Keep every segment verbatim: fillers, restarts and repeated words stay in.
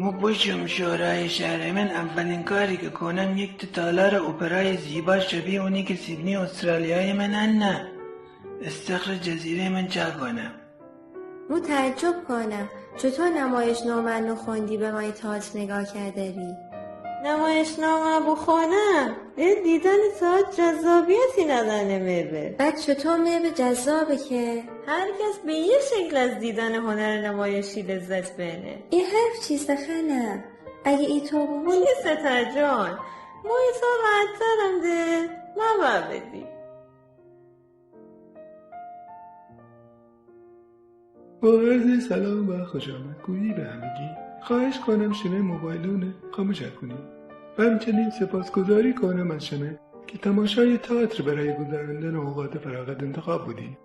مو بشم شورای شهر، من اولین کاری که کونم یک تا تالار اپرای زیبا شبیه اونی که سیدنی استرالیای من انه استخر جزیره من چاکونم. مو تعجب کونم چوطو نمایشنامه نوخوندی به مای تئاتر نگاه کردری؟ نمایشنامه بخوانم، اه، دیدن تئاتر جذابیتی ندانه مه به. بعد چوطو مه به جذابه که هر کس به یه شکل از دیدن هنر نمایشی لذت بینه؟ ای حرف چیسه خانم؟ اگه ایطو بو... چیسه تاجان؟ مو ایطو راحت‌ترم ده، مه بدی. با عرض سلام و خوش آمدگویی به همگی، خواهش کونم شمه موبایلونه خاموش کونی و همچنین سپاسگزاری کونم از شمه که تماشای تئاتر برای گذراندن اوقات فراغت انتخاب بودی.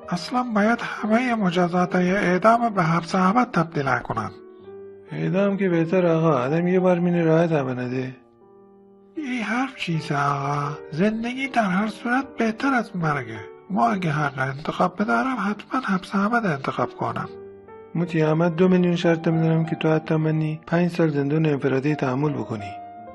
اصلاً باید همهٔ مجازاتای اعدام به حبس ابد تبدیل کونن. اعدام که بهتر آقا، آدم یه بار مینه راحت بنده. ای حرف چیسه آقا؟ زندگی در هر صورت بهتر از مرگه. مو اگه حق انتخاب بدارم، حتماً حبس ابد انتخاب کونم. مو تی همه دو میلیون شرط بدارم که تو حتی منی پنج سال زندان انفرادی تحمل بکنی.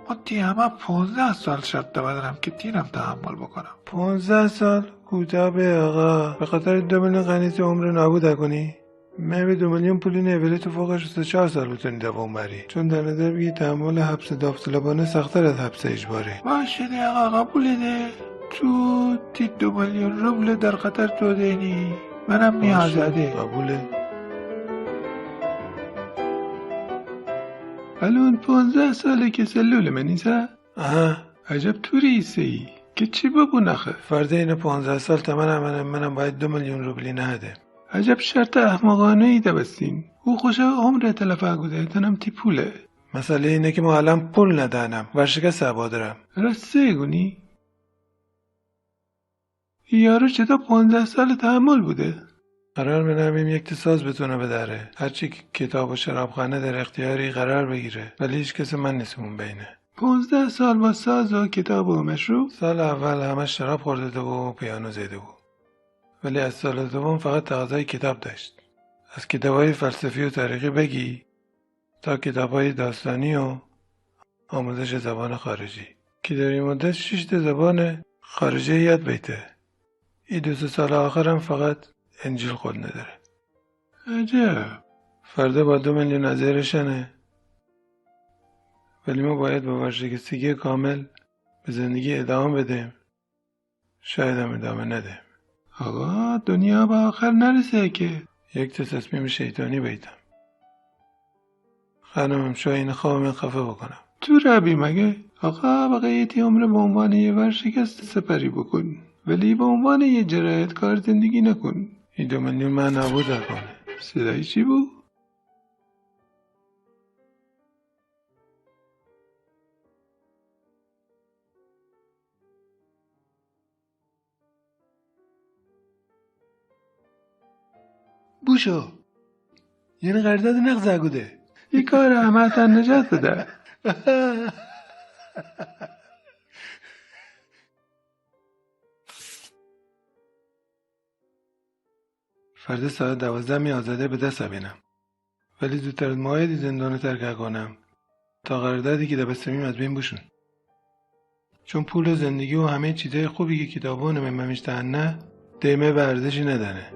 مو تی همه پونزده سال شرط بدارم که تینم تحمل بکنم. پونزده سال؟ کوتاه به آقا، به خاطر دو میلیون قنیس عمر نابود کنی؟ مه به دو میلیون پول نه‌بری، تو فوقش سه چهار سال بتونی دووم بری، چون در نظر بگی تحمل حبس داوطلبانه سخت‌تر از حبس اجباره. باشه ده آقا، قبوله ده. تو تی دو میلیون روبل در خطر توده‌نی، منم می آزاده. قبوله. الان پونزده ساله که سلول من ایسه. آها. عجب توری ایسه‌یی که چی ببون آخه؟ فرده اینه پونزده سال تمنه منم، منم باید دو میلیون روبلی نهدم. عجب شرط احمقانه‌یی دبستین. او خوشه عمره تلف کوده، تنم تی پوله. مسئله اینه که مو الان پول ندانم، ورشکست ابا درم. راسته گونی؟ ای یارو چطو پونزده سال تحمل بوده؟ قرار منه بیم یک تا ساز بتونه بداره. هرچی که کتاب و شرابخانه در اختیاری قرار بگیره، ولی هیچ کس من نیسم اون بینه. پونزده سال با ساز و کتاب و مشروب؟ سال اول همش شراب خورده بو و پیانو زده بو. ولی از سال دوم فقط تقاضای کتاب داشت. از کتابای فلسفی و تاریخی بگی تا کتابای داستانی و آموزش زبان خارجی، که در این مدت شش تا زبان خارجی یاد بیته. ای دو سه سال آخرم فقط انجیل خود نداره. عجب. فرده با دو میلیون از ایره شنه، ولی مو باید با ورشکستگی کامل به زندگی ادامه بدم. شایدم ادامه ندم. آقا، دنیا به آخر نرسه که. یک تا تصمیم شیطانی بیتم. خانمم، شاید اینه خواب من خفه بکنم. تو ربی مگه؟ آقا، بقیهٔ تی عمره به عنوان یه ورشکست سپری بکن، ولی به عنوان یه جنایتکار زندگی نکن. این دو میلیون من نابود نکنه. صدای چی بو؟ بوشو. یعنی قرارداد نقض کوده. ای کار همه‌تان نجات بده. فردا ساعت دوازده می آزادی به دست بینم. ولی زودتر از موعد زندان ترک کونم تا قراردادی که دبستمیم از بین بوشون. چون پول زندگی و همهٔ چیزای خوبی که کتابون مه ممیش دهنه، ده مه به ارزشی ندانه.